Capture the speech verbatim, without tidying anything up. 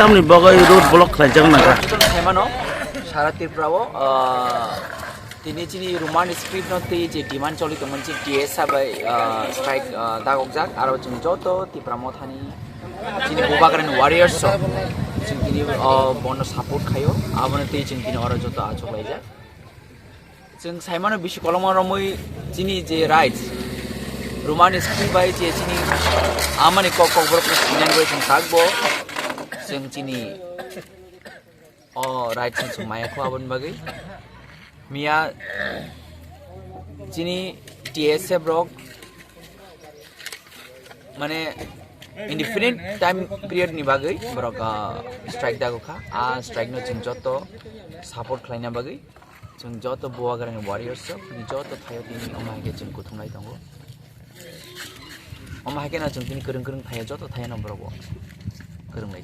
Tamni bagwi road block khlaijak nang kha. Joto saimano, sara Tripura o, ah, tini chini Roman script no tei je demand choli tongmani je T S A bai, ah, strike, ah, dagokjak, aro chwng joto Tipra Mothani chini Bubagrani warriors rok chwng tini, ah, bono support khaio, abono tei chwng tini oro joto achuk laijak. Chwng saimano bisi kolokma romwi chini je rights, Roman script bai je chini amani kok kok borok sinai bai chwng takbo chwng chini o rights chwng maya kho aboni bagwi. Miya chini T S F rok mane indefinite time period ni bagwi borok, ah, strike dago kha. A strike no chwng joto support khlaina bagwi chwng joto Bubagrani warriors rok ni joto thaio tini omo hai khe chwng kuthumlai tongo. Omo hai khe no chwng tini kwrwng kwrwng thaio, joto thaio no borok bo kwrwng lai.